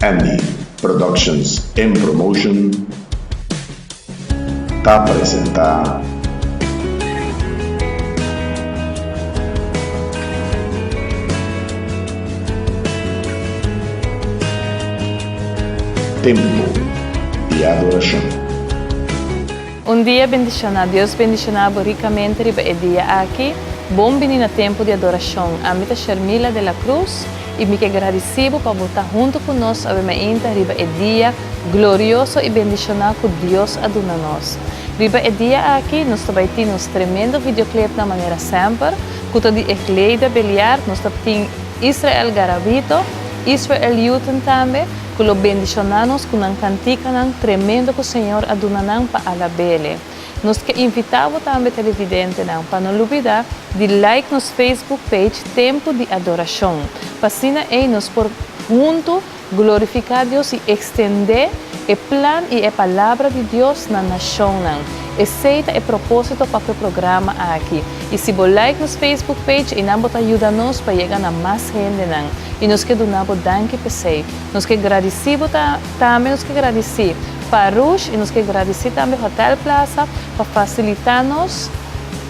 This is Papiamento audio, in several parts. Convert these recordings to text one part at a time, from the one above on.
Andy Productions and Promotion ta presenta. Tempo di Adoracion. Un dia bendiciona. Dios bendiciona bo ricamente riba e dia aki. Bon bini na Tempo di Adoracion. Ami ta Shermila de la Cruz. I mi ke gradisí bo pa bo ta huntu ku nos awe mainta riba e dia glorioso i bendishoná ku Dios a duna nos. Riba e dia aki nos ta bai tin nos tremendo videoclipnan manera semper, ku ta di Egleida Beliard, nos ta tin Israel Garavito, Israel Yuten tambe, ku lo bendishoná nos ku nan kantikanan tremendo ku Señor a duna nan pa alab'Ele. Nos ke invitá bo tambe televidentenan pa no lubidá di like nos Facebook page Tempu di Adorashon pa asina ei nos por huntu glorifiká Dios i ekstendé e plan i e palabra di Dios na nashonnan. Esei ta e propósito pa ku e programa aki. I si bo like nos Facebook page einan bo ta yuda nos pa yega na mas hendenan. I nos ke duna bo danki p'esei. Nos ke gradisí bo ta tambe nos ke gradisí. Parouche y nos ke gradici tambe Hotel Plaza pa facilita nos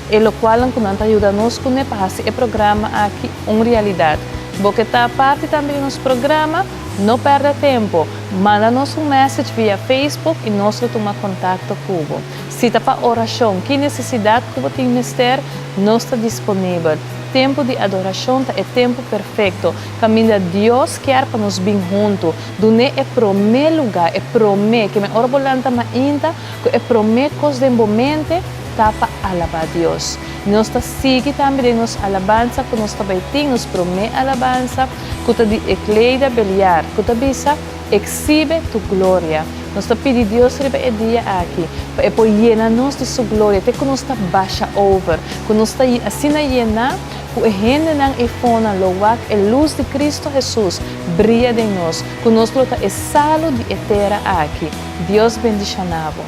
e locualnan cu nan ta yuda nos cune pa haci e programa aki un realidad. Bo ke ta parti tambe di nos programa? No perde tempo, manda nos un message via Facebook y nos lo tuma contacto cu bo. Si ta pa oracion, ki necesidad cu bo tin mester, nos ta disponibel. Tempo di adoracion ta e tempo perfecto caminda Dios kier pa nos bin hunto. Dun'é e promé lugá, e promé, ke men ora bo lanta mainta, ku e promé kos den bo mente ta pa alabá Dios. Nos ta sigui tambe den nos alabansa ku nos ta bai tin, nos promé alabansa, ku ta di Ecleida Beliard, ku ta bisa, Exhibe tu gloria. Nos ta pidi Dios riba e dia aki, pa e por yena nos di su gloria te ku nos ta basha over, ku nos ta asina yená, Ku e hendenan ei fonan lo wak e lus di Cristo Hesus bria den nos, ku nos lo ta e salu di e tera aki. Dios bendiciona bo.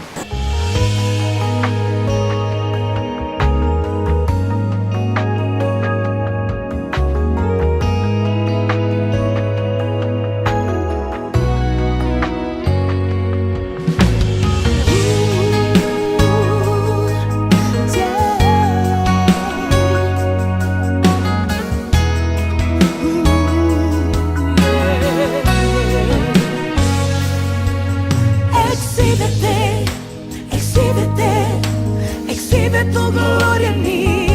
Exhíbete, exhíbete, exhibe tu gloria en mí.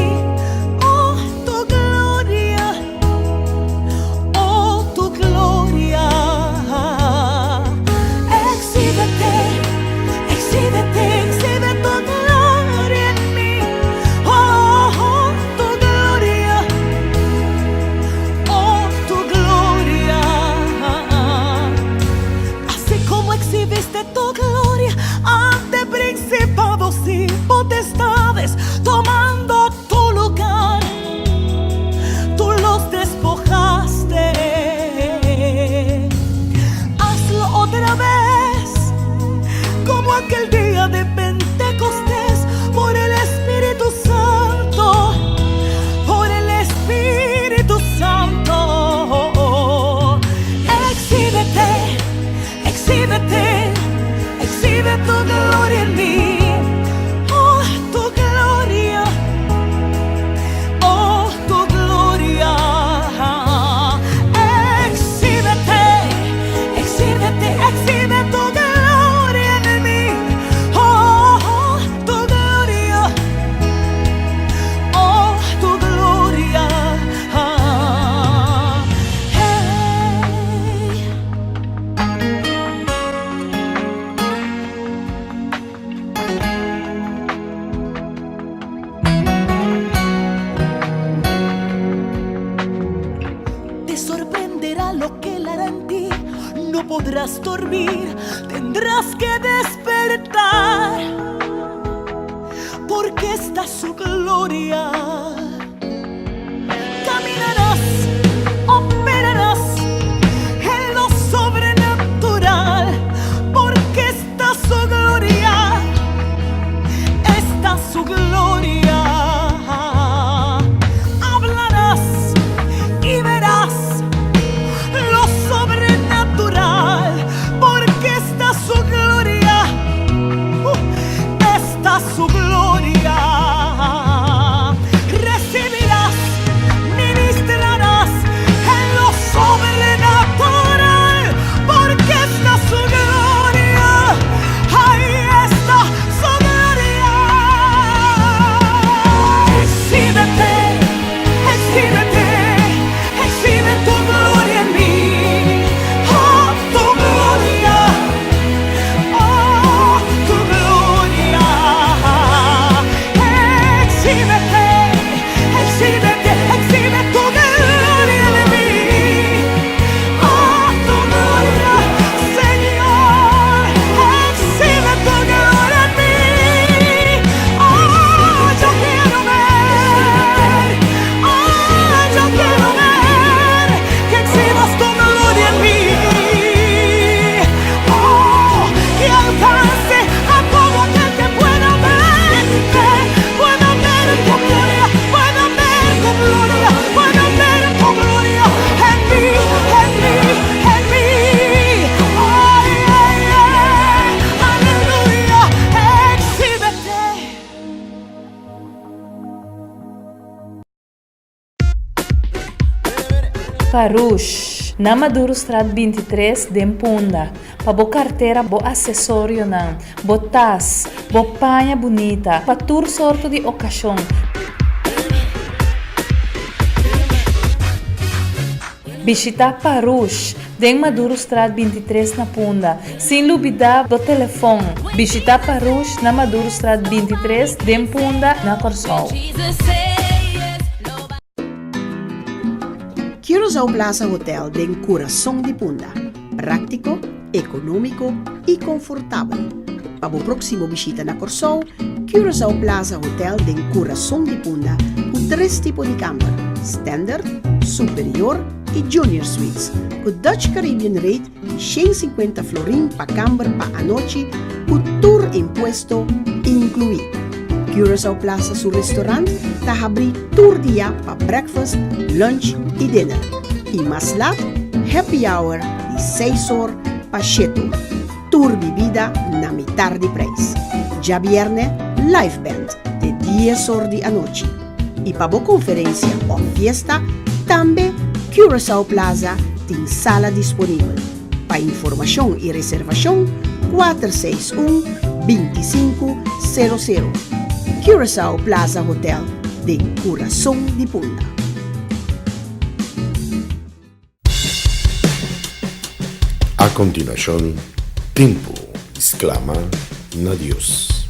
Oh, tu gloria, oh, tu gloria. Exhíbete, exhíbete, exhibe tu gloria en mí. Oh, tu gloria, oh, tu gloria. Así como exhibiste tu gloria ante principados y potestades, tomando tu lugar, tú los despojaste. Hazlo otra vez, como aquel día de Pentecostés, por el Espíritu Santo, por el Espíritu Santo. Exhíbete, exhíbete, exhibe tu gloria en mí. Oh, tu gloria, oh, tu gloria. Exhíbete, exhíbete, exhibe tu gloria en mí. Oh, tu gloria, oh, tu gloria. Hey. Te sorprenderá lo que él hará en ti. No podrás dormir, tendrás que despertar, porque está su gloria. Caminarás, operarás en lo sobrenatural, porque está su gloria, está su gloria. Hablarás y verás lo sobrenatural. Farouche, na Madurostraat 23 den Punda, pa bo kartera, bo asesorionan, bo tas, bo paña bunita, pa tur sorto di okashon. Bishita Farouche den Madurostraat 23 na Punda, sin lubida bo telefon. Bishita Farouche na Madurostraat 23 den Punda na Kòrsou. Curaçao Plaza Hotel den kurason di Punda. Práktiko, ekonómiko i konfortabel. Pa bo próksimo bishita na Kòrsou, Curaçao Plaza Hotel den kurason di Punda ku tres tipo di kamber, Standard, Superior i Junior Suites, ku Dutch Caribbean Rate di 150 florin pa kamber pa anochi ku tur impuesto inkluí. Curaçao Plaza su restaurant ta habrí tur dia pa breakfast, lunch i dinner. I mas lat, happy hour di seis or pa shete or. Tur bibida na mitar di prijs. Djabierne, live band te dies or di anochi. I pa bo konferensia òf fiesta, tambe Curaçao Plaza tin sala disponibel. Pa informashon i reservashon, 461 25 00. Curaçao Plaza Hotel den kurason di Punda. A kontinuashon, Tempu di sklama na Dios.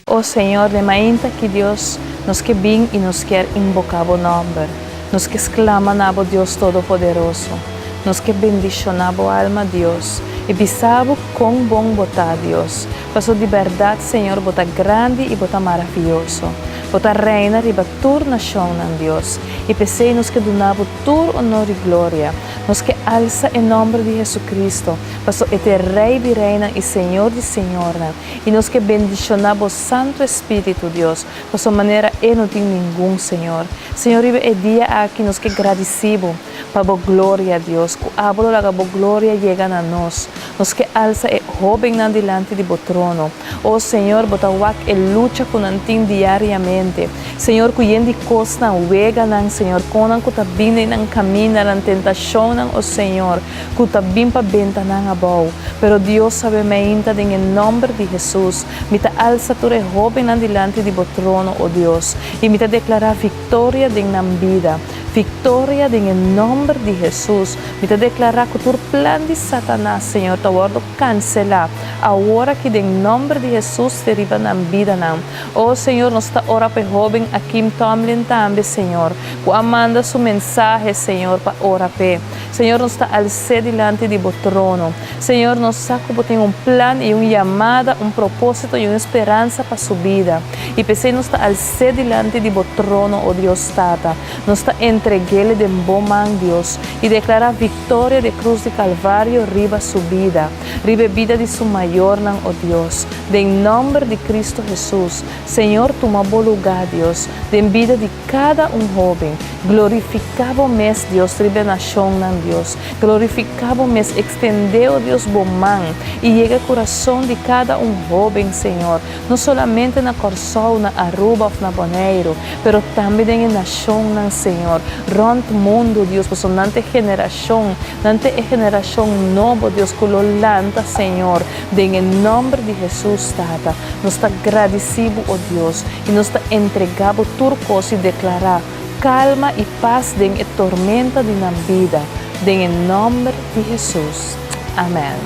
O Señor, den mainta ki Dios, nos ke bin i nos kier inboká Bo nòmber. Nos ke sklama na Bo, Dios Todopoderoso. Nos ke bendishoná Bo alma, Dios, i bisa Bo kon bon Bo ta, Dios. Paso di bèrdat, Señor, Bo ta grandi i Bo ta maravioso. Bo ta reina riba tur nashonnan, Dios, i p'esei nos ke duna Bo tur onor i gloria. Nos ke alsa e nòmber di Jesucristo, paso E ta e Rei di reinan i Señor di señornan, i nos ke bendishoná Bo Santu Espíritu, Dios, paso manera E no tin ningun, Señor. Señor, riba e dia aki nos ke gradisí Bo pa Bo gloria, Dios, ku Abo lo laga Bo gloria yega na nos. Nos ke alsa e hóbennan dilanti di Bo trono. O Señor, Bo ta wak e lucha ku nan tin diariamente. Señor, ku yen di kosnan, weganan, Señor, konnan ku ta bin den nan kaminda, nan tentashonnan, o Señor, ku ta bin pa benta nan abou. Pero Dios sabe meinta den e nòmber di Hesus, mi ta alsa tur e hóbennan dilanti di Bo trono, o Dios, i mi ta deklará viktoria den nan bida. Viktoria den e nòmber di Hesus. Mi ta deklará ku tur plan di Satanas, Señor, ta wòrdu kanselá awor aki den nòmber di Hesus te riba nan bidanan. O Señor, nos ta ora pa e hóben Akim Tomlin tambe, Señor, ku a manda su mensahe, Señor, pa ora p'e. Señor, nos ta als'é dilanti di Bo trono. Señor, nos sa ku Bo tin un plan i un yamada, un propósito i un speransa pa su bida. I p'esei nos ta als'é dilanti di Bo trono, o Dios Tata. Nos ta entreg'é den Bo man, Dios, i deklará viktoria di e krus di Kalvario riba su bida, riba e bida di su mayornan, o Dios. Den nòmber di Kristu Hesus, Señor, tuma Bo lugá, Dios, den bida di kada un hóben. Glorifiká Bo mes, Dios, riba e nashonnan, Dios. Glorifiká Bo mes, ekstendé, o Dios, Bo man i yega e kurason di kada un hóben, Señor, no solamente na Kòrsou, na Aruba òf na Boneiru, pero tambe den e nashonnan, Señor, rònt mundu, Dios, pasobra nan ta e generashon, nan ta e generashon nobo, Dios, ku lo lanta, Señor, den e nòmber di Hesus, Tata. Nos ta gradisí Bo, o Dios, i nos ta entregá Bo tur kos i deklará kalma i pas den e tormenta di nan bida, den e nòmber di Hesus. Amèn.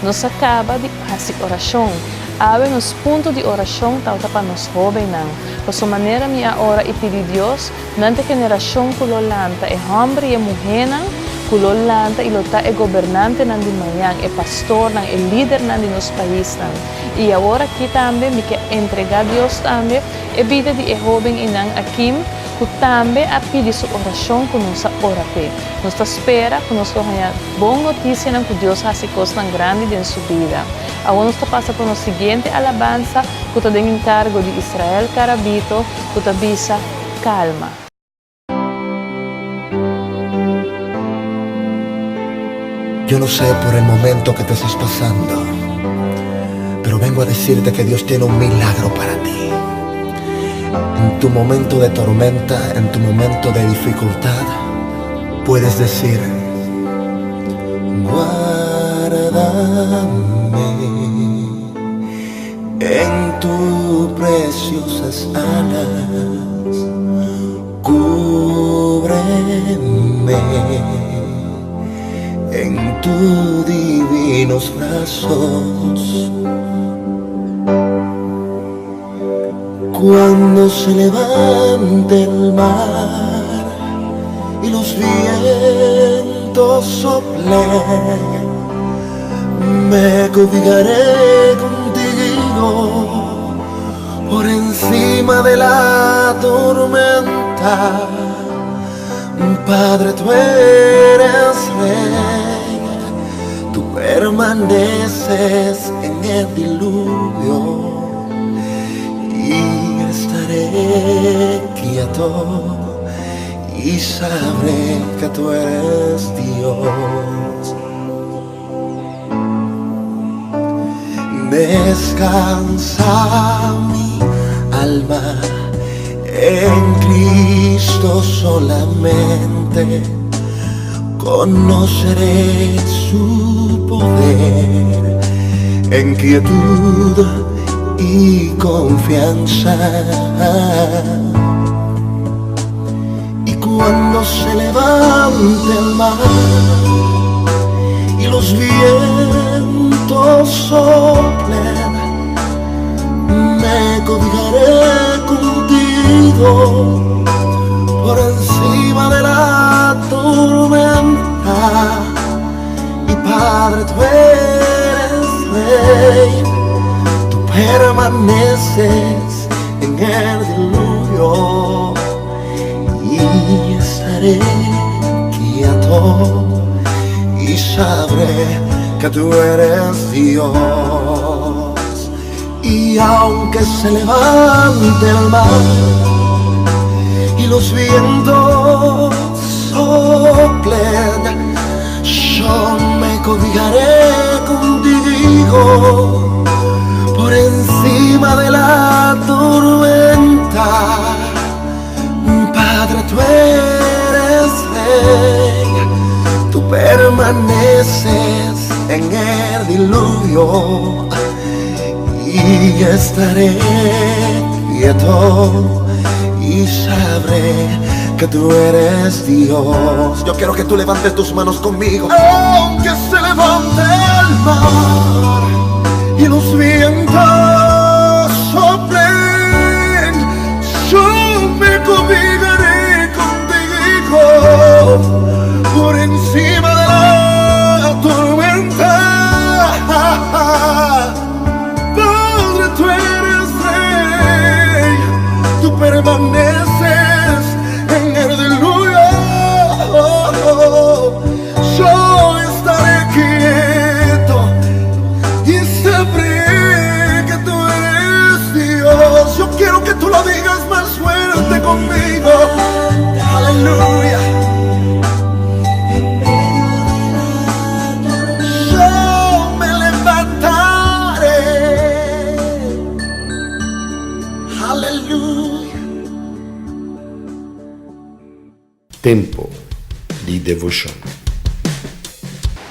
Nos a kaba di hasi orashon. Awe nos punto di orashon tabata pa nos hóbennan. Pasobra manera mi a ora i pidi Dios, nan ta e generashon ku lo lanta, e hòmber i e muhénan ku lo lanta i lo ta e gobernantenan di mañan, e pastornan, e lidernan di nos paisnan. I awor aki tambe mi ke entregá Dios tambe e bida di e hóben einan akim ku tambe a pidi su orashon ku nos a ora p'e. Nos ta spera ku nos lo haña bon notisianan ku Dios hasi kosnan grandi den su bida. Awor nos ta pasa pa nos siguiente alabansa ku ta den enkargo di Israel Carabito ku ta bisa, Kalma. Yo no sé por el momento que te estás pasando, pero vengo a decirte que Dios tiene un milagro para ti. tu momento de tormenta, en tu momento de dificultad, puedes decir, guárdame en tus preciosas alas, cúbreme en tus divinos brazos. Cuando se levante el mar y los vientos soplen, me cobijaré contigo por encima de la tormenta. Padre, tú eres rey, tú permaneces en el diluvio y estaré quieto y sabré que tú eres Dios. Descansa mi alma en Cristo solamente, conoceré su poder en quietud y confianza. Y cuando se levante el mar y los vientos soplen, me cobijaré contigo por encima de la tormenta. Y Padre, tú eres rey, tú permaneces en el diluvio y estaré quieto y sabré que tú eres Dios. Y aunque se levante el mar y los vientos soplen, yo me cobijaré contigo por encima de la tormenta. Padre, tú eres rey, tú permaneces en el diluvio y estaré quieto y sabré que tú eres Dios. Yo quiero que tú levantes tus manos conmigo. Aunque se levante el mar y los vientos soplen, yo me cobijaré contigo por encima de la tormenta. Padre, tú eres rey, tú permaneces en el diluvio. Yo estaré quieto y sabré que tú eres Dios. Yo quiero que tú lo digas más fuerte conmigo. Aleluya. Yo me levantaré. Aleluya. Tempu di devoshon.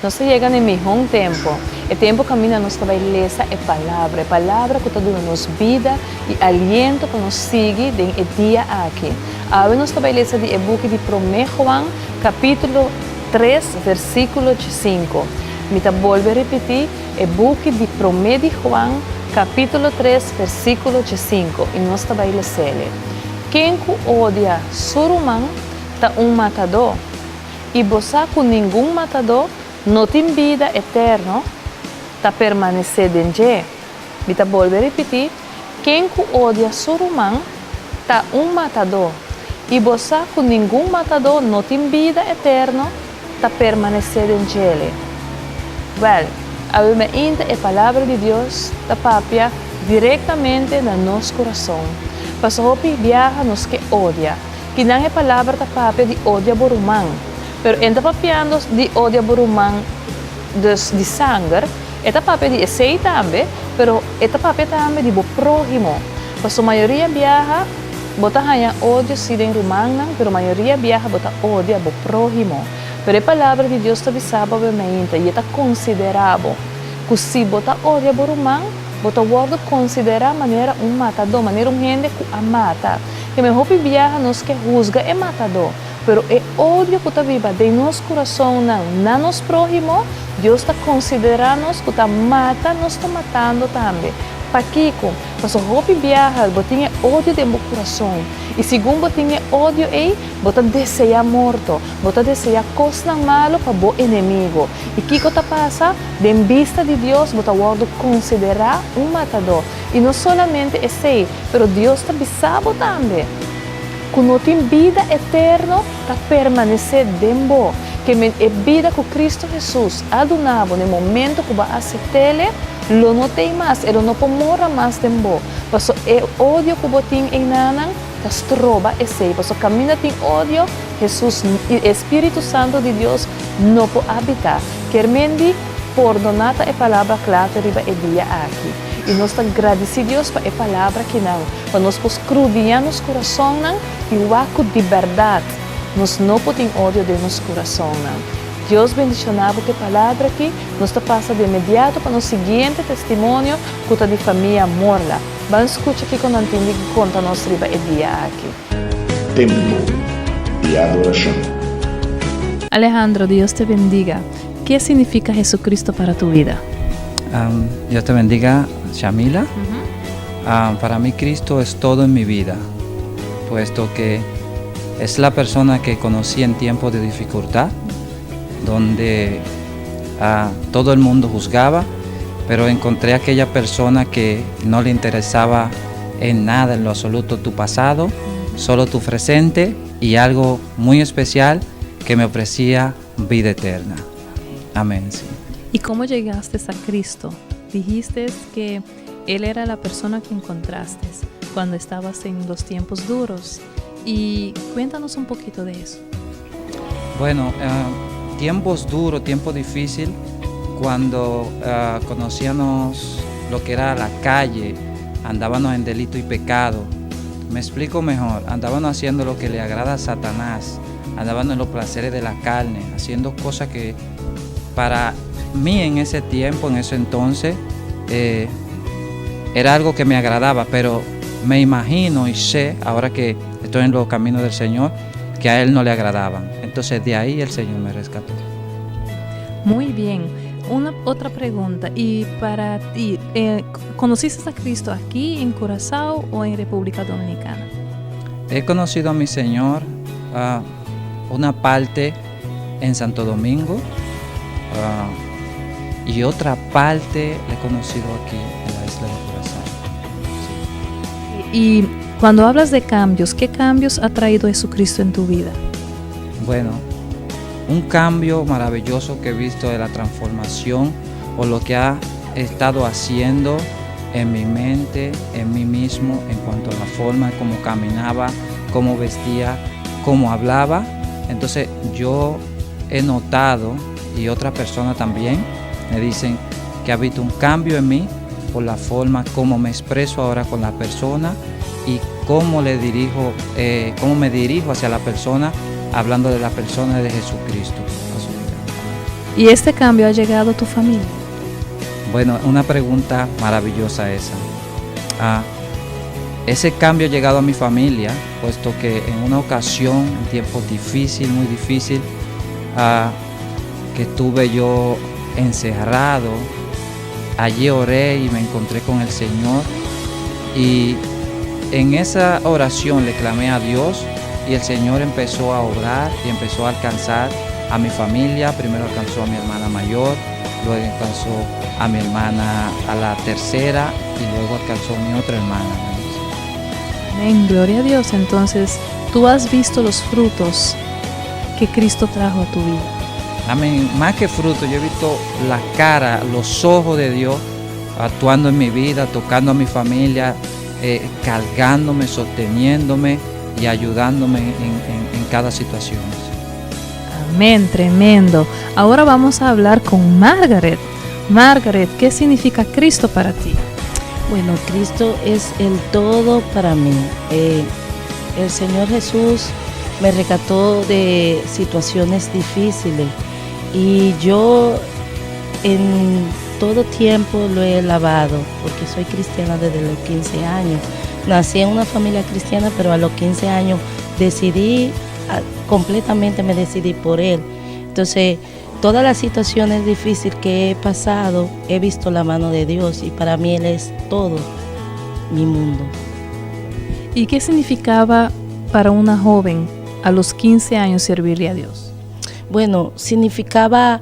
Nos a yega na e mihó tempu, e tempu kaminda nos ta bai lesa e Palabra, e Palabra ku ta duna nos bida i aliento pa nos sigui den e dia aki. Awe nos ta bai lesa di e buki di Promé Juan, kapítulo tres, versíkulo diesinku. Mi ta bolbe ripití, e buki di Promé di Juan, kapítulo tres, versíkulo diesinku, i nos ta bai les'el. Ken ku odia su ruman ta un matadó, i bo sa ku ningun matadó no tin bida eterno ta permanesé den dje. Mi ta bolbe ripití, ken ku odia su ruman ta un matadó, i bo sa ku ningun matadó no tin bida eterno ta permanesé den djele. Wèl, awe mainta e Palabra di Dios ta papia direktamente na nos kurason. Pasobra hopi biaha nos ke odia. Kinan e palabra ta papia di odia bo ruman. Pero e no ta papiando di odia bo ruman dus di sanger, e ta papia di esei tambe, pero e ta papia tambe di bo próhimo. Pasobra mayoria biaha. Bo ta haña odio sí den rumannan, pero mayoria biaha bo ta odia bo próhimo. Pero e Palabra di Dios ta bisa bo awe-mainta i e ta konsiderá bo ku si bo ta odia bo ruman, bo ta wòrdu konsiderá manera un matadó, manera un hende ku a mata. Keme hopi biaha nos ke husga e matadó, pero e odio ku ta biba den nos kurasonnan na nos próhimo, Dios ta konsiderá nos ku ta mata nos ta matando tambe. Pakiko? Pasobra hopi biaha bo tin e odio den bo kurason, i segun bo tin e odio ei, bo ta deseá morto, bo ta deseá kosnan malu pa bo enemigo. I kiko ta pasa? Den bista di Dios bo ta wòrdu konsiderá un matadó. I no solamente esei, pero Dios ta bisa bo tambe ku no tin bida eterno ta permanesé den bo. Ke men e bida ku Kristu Hesus a duna bo na e momento ku bo a asept'El, lo no t'ei mas, e lo no por mora mas den bo. Paso e odio ku bo tin einanan ta stroba esei. Paso kaminda tin odio, Hesus i e spiritu santu di Dios no por abitá. Kier men di pordoná ta e palabra klave riba e dia aki. I nos ta gradisí Dios pa e palabra kinan, pa nos por skrudiñá nos kurasonnan i wak ku di bèrdat nos no por tin odio den nos kurasonnan. Dios bendishoná bo ku e palabra aki. Nos ta pasa di inmediato pa nos siguiente testimonio ku ta di famia Morla. Ban skucha kiko nan tin di konta nos riba e dia aki. Tempu di adorashon. Alejandro, Dios te bendiga. Ke significa Jesucristo para tu vida? Dios te bendiga, Shamila. Para mi Cristo es todo en mi vida, puesto que es la persona que conocí en tiempo de dificultad, donde todo el mundo juzgaba, pero encontré aquella persona que no le interesaba en nada en lo absoluto tu pasado, solo tu presente y algo muy especial que me ofrecía vida eterna. Amén. Sí. ¿Y cómo llegaste a Cristo? Dijiste que Él era la persona que encontraste cuando estabas en los tiempos duros. Y cuéntanos un poquito de eso. Bueno, eh, tiempos duros, tiempos difícil, cuando eh, conocíamos lo que era la calle, andábamos en delito y pecado. Me explico mejor, andábamos haciendo lo que le agrada a Satanás, andábamos en los placeres de la carne, haciendo cosas que para mí en ese tiempo, en ese entonces, eh, era algo que me agradaba, pero me imagino y sé, ahora que estoy en los caminos del Señor, que a Él no le agradaban. Entonces de ahí el Señor me rescató. Muy bien. Una otra pregunta. Y para ti, eh, ¿conociste a Cristo aquí en Curazao o en República Dominicana? He conocido a mi Señor uh, una parte en Santo Domingo uh, y otra parte la he conocido aquí en la isla de Curazao. Sí. Y cuando hablas de cambios, ¿qué cambios ha traído Jesucristo en tu vida? Bueno, un cambio maravilloso que he visto de la transformación o lo que ha estado haciendo en mi mente, en mí mismo, en cuanto a la forma como caminaba, cómo vestía, cómo hablaba. Entonces yo he notado, y otra persona también, me dicen que ha visto un cambio en mí por la forma como me expreso ahora con la persona y cómo le dirijo, eh, cómo me dirijo hacia la persona, hablando de la persona de Jesucristo a su vida. ¿Y este cambio ha llegado a tu familia? Bueno, una pregunta maravillosa esa. Ah, ese cambio ha llegado a mi familia, puesto que en una ocasión, un tiempo difícil, muy difícil, ah, que estuve yo encerrado, allí oré y me encontré con el Señor. Y en esa oración le clamé a Dios y el Señor empezó a obrar y empezó a alcanzar a mi familia. Primero alcanzó a mi hermana mayor, luego alcanzó a mi hermana a la tercera y luego alcanzó a mi otra hermana. Amén, gloria a Dios. Entonces, tú has visto los frutos que Cristo trajo a tu vida. Amén. Más que fruto, yo he visto la cara, los ojos de Dios actuando en mi vida, tocando a mi familia, eh, cargándome, sosteniéndome y ayudándome en, en cada situación. Amén, tremendo. Ahora vamos a hablar con Margaret. Margaret, ¿qué significa Cristo para ti? Bueno, Cristo es el todo para mí. Eh, El Señor Jesús me rescató de situaciones difíciles y yo en todo tiempo lo he alabado porque soy cristiana desde los 15 años. Nací en una familia cristiana, pero a los 15 años decidí, completamente me decidí por Él. Entonces, todas las situaciones difíciles que he pasado, he visto la mano de Dios y para mí Él es todo mi mundo. ¿Y qué significaba para una joven a los 15 años servirle a Dios? Bueno, significaba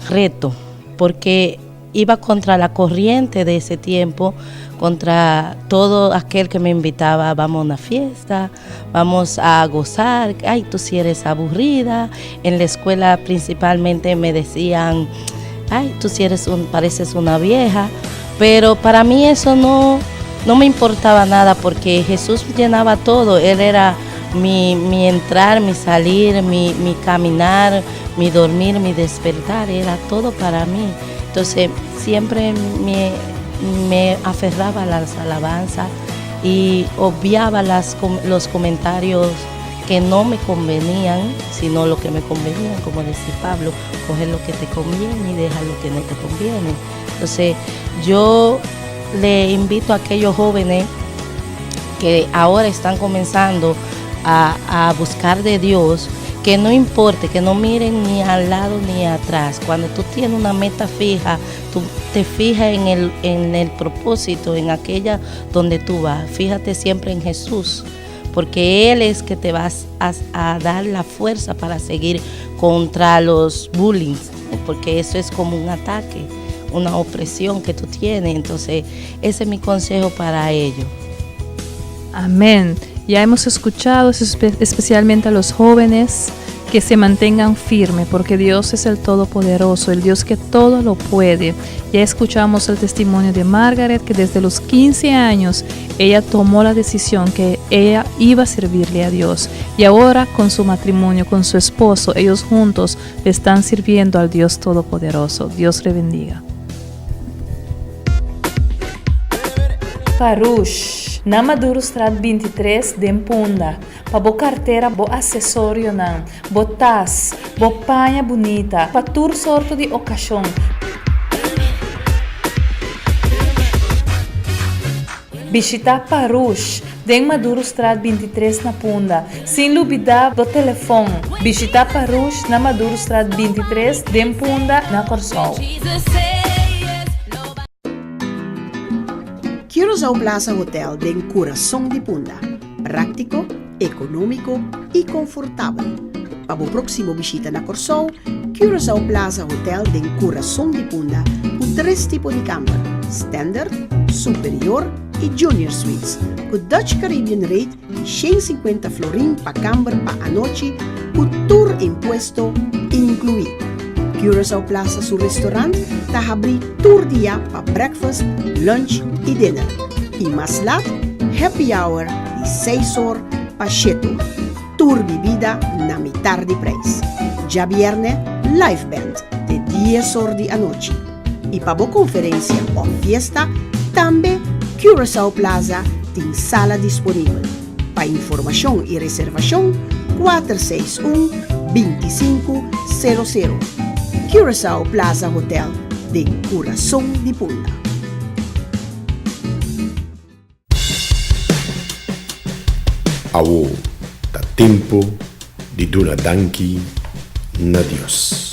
reto, porque iba contra la corriente de ese tiempo, contra todo aquel que me invitaba, vamos a una fiesta, vamos a gozar, ay, tú si eres aburrida. En la escuela principalmente me decían, ay, tú si eres un, pareces una vieja, pero para mí eso no, no me importaba nada porque Jesús llenaba todo, Él era mi, mi entrar, mi salir, mi, mi caminar, mi dormir, mi despertar, era todo para mí. Entonces siempre me, me aferraba a las alabanzas y obviaba las, los comentarios que no me convenían, sino lo que me convenían, como decía Pablo, coge lo que te conviene y deja lo que no te conviene. Entonces, yo le invito a aquellos jóvenes que ahora están comenzando a, a buscar de Dios, que no importe, que no miren ni al lado ni atrás. Cuando tú tienes una meta fija, tú te fijas en el, en el propósito, en aquella donde tú vas. Fíjate siempre en Jesús, porque Él es que te vas a, a dar la fuerza para seguir contra los bullying, porque eso es como un ataque, una opresión que tú tienes. Entonces, ese es mi consejo para ellos. Amén. Ya hemos escuchado especialmente a los jóvenes que se mantengan firmes, porque Dios es el Todopoderoso, el Dios que todo lo puede. Ya escuchamos el testimonio de Margaret, que desde los 15 años ella tomó la decisión que ella iba a servirle a Dios. Y ahora con su matrimonio, con su esposo, ellos juntos le están sirviendo al Dios Todopoderoso. Dios le bendiga. Parush, na Madurostraat 23 den Punda. Pa bo kartera, bo asesorionan, bo tas, bo paña bunita, pa tur sorto di okashon. Bishitá Parush den Madurostraat 23 na Punda. Sin lubidá bo telefòn. Bishitá Parush na Madurostraat 23 den Punda na Kòrsou. Curaçao Plaza Hotel den kurason di Punda. Práktiko, ekonómiko i konfortabel. Pa bo próksimo bishita na Kòrsou, Curaçao Plaza Hotel den kurason di Punda ku tres tipo di kamber, Standard, Superior i Junior Suites, ku Dutch Caribbean Rate di 150 florin pa kamber pa anochi ku tur impuesto inkluí. Curaçao Plaza su restaurant ta habrí tur dia pa breakfast, lunch i dinner. I mas lat, happy hour di 6 or pa 7 or. Tur bibida na mitar di preis. Djabièrnè, live band te 10 or di anochi. I pa bo konferensia òf fiesta, tambe Curaçao Plaza tin sala disponibel. Pa informashon i reservashon, 461 25 00. Curaçao Plaza Hotel den kurason di Punda. Awo ta tempu di duna danki na Dios.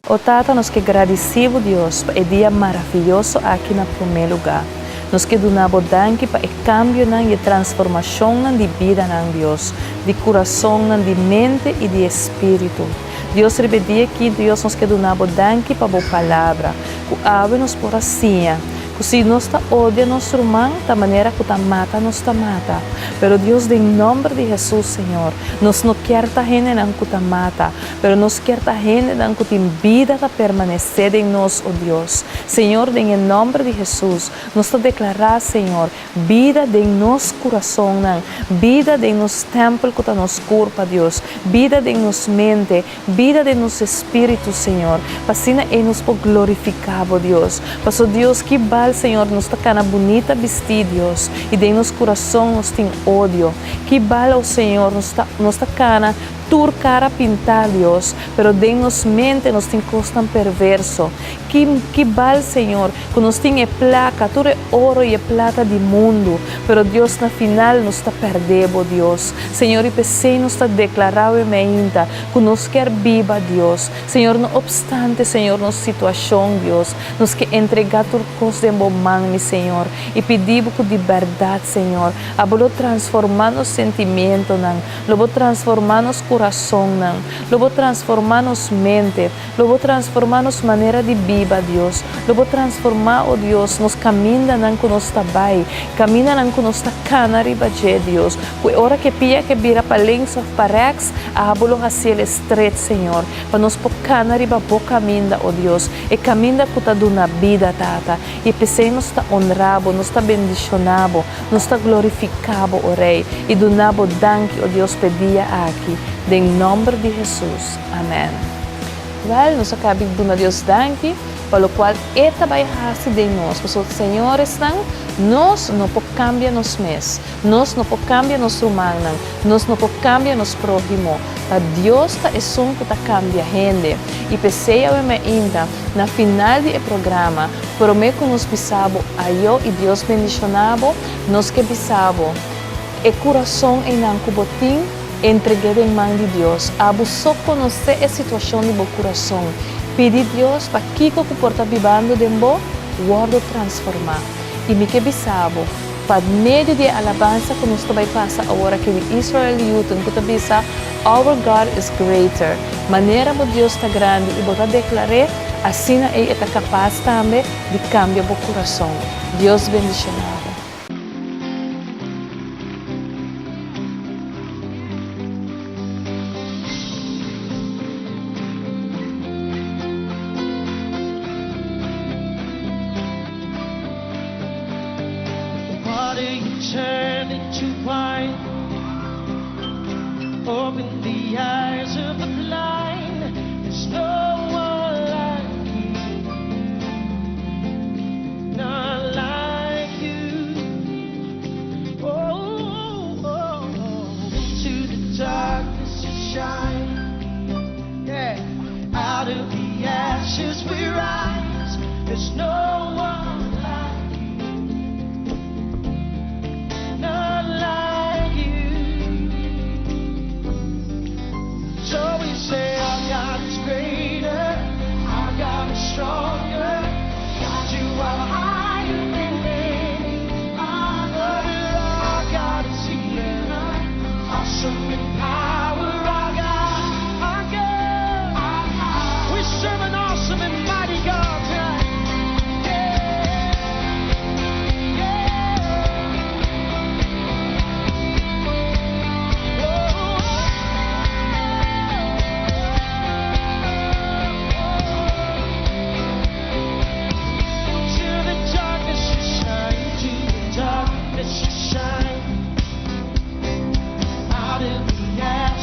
O Tata, nos ke gradisí bo, Dios, pa e dia maravioso aki na promé lugá. Nos ke duna bo danki pa e kambionan i e transformashonnan di bidanan, Dios, di kurasonnan, di mente i di espíritu. Dios, riba e dia aki, Dios, nos ke duna bo danki pa bo Palabra, ku awe nos por a siña ku si nos ta odia nos ruman, ta manera ku ta mata nos ta mata. Pero Dios, den nòmber di Hesus, Señor, nos no kier ta hendenan ku ta mata, pero nos kier ta hendenan ku tin bida ta permanesé den nos, o Dios. Señor, den e nòmber di Hesus, nos ta deklará, Señor, Bida den nos kurasonnan, bida den nos tèmpel ku ta nos kurpa, Dios, bida den nos mente, bida den nos espíritu, Señor, pa asina ei nos por glorifiká Bo, Dios. Paso, Dios, ki bal. bal, Señor, nos ta kana bunita bistí, Dios, i den nos kurason nos tin odio? Ki bal, o Señor, nos ta nos ta kana tur kara pintá, Dios, pero den nos mente nos tin kosnan perverso? Ki ki bal, Señor, ku nos tin e plaka, tur e oro i e plata di mundu, pero Dios na final nos ta pèrdè Bo, Dios. Señor, i p'esei nos ta deklará awe meinta ku nos kier biba, Dios. Señor, no opstante, Señor, nos situashon, Dios, nos ke entregá tur kos den Bo man, mi Señor, i pidi Bo ku di bèrdat, Señor, abo lo transformá nos sentimientonan, lo Bo transformá nos kurasonnan, lo Bo transformá nos mente, Lo bo transformá nos manera di biba, Dios. Lo bo transformá, o Dios, nos kamindanan ku nos ta bai, kamindanan ku nos ta kana riba dje, Dios. Ku e ora ku e pia ke bira pa links òf pa rèks, abo lo hasi el estret, Señor, pa nos por kana riba bo kaminda, o Dios, e kaminda ku ta duna bida, Tata. I p'esei nos ta onrá bo, nos ta bendishoná bo, nos ta glorifiká bo, o Rei, i duna bo danki, o Dios, p'e dia aki. Den nòmber di Hesus. Amen. Wel, nos a kabi duna Dios danki pa lokual E ta bai hasi den nos. Pasobra, señoresnan, nos no por kambia nos mes. Nos no por kambia nos rumannan. Nos no por kambia nos próhimo. Ta Dios ta esun ku ta kambia hende. I p'esei awe mainta, na final di e programa, promé ku nos bisa bo ayo i Dios bendishoná bo, nos ke bisa bo, e kurason einan ku bo tin, Entreg'é den man di Dios. Abo so konosé e situashon di bo kurason. Pidi Dios pa kiko ku por ta bibando den bo wòrdu transformá. I mi ke bisa bo, pa medio di e alabansa ku nos ta bai pasa awor aki di Israel Yuten ku ta bisa, Our God is greater. Manera bo Dios ta grandi i bo ta deklar'é, asina ei e ta kapas tambe di kambia bo kurason. Dios bendishoná bo. Open the eyes of the blind. There's no one like you. None like you. Oh, oh, oh. Into the darkness you shine. Yeah. Out of the ashes we rise. There's no one like you. None like you. So we say our God is greater, our God is stronger. God, you are higher than any other. Our God is healer, awesome in power. Our God, our God, our God. We serve an awesome and mighty God tonight. Yeah, yeah. To the darkness you shine, to the darkness you shine. Out of the ashes.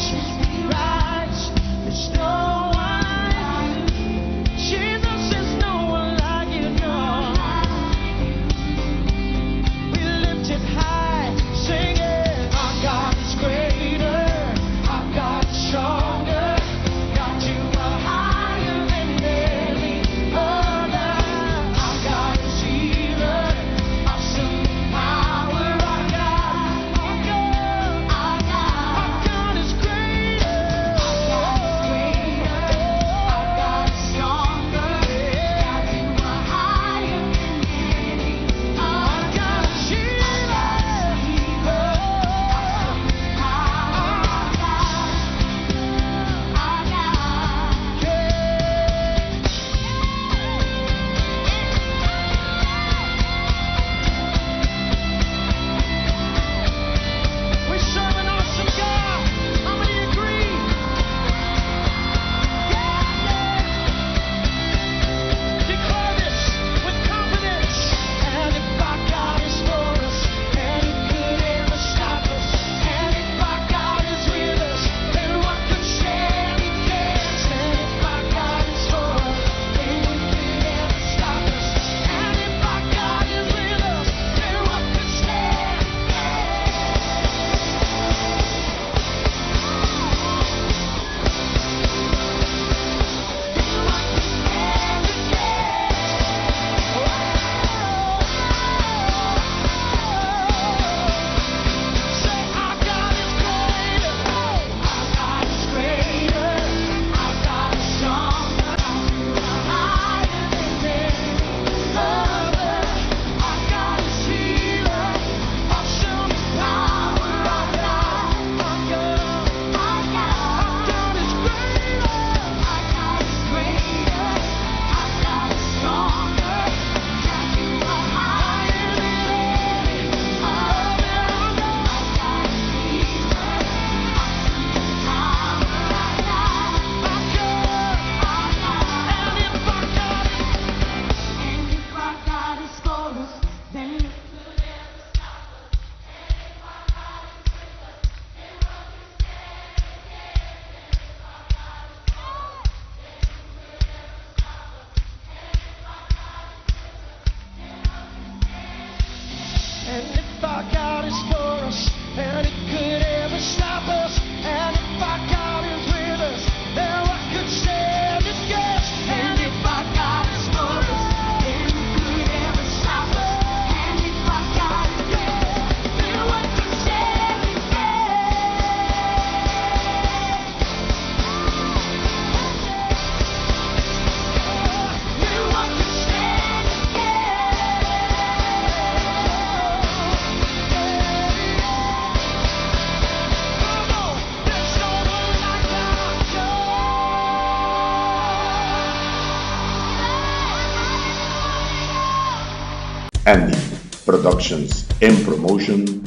Andy Productions and Promotion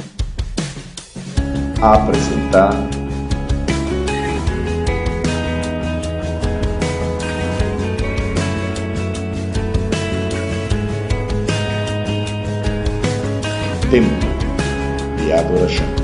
a presentá Tempu di Adorashon.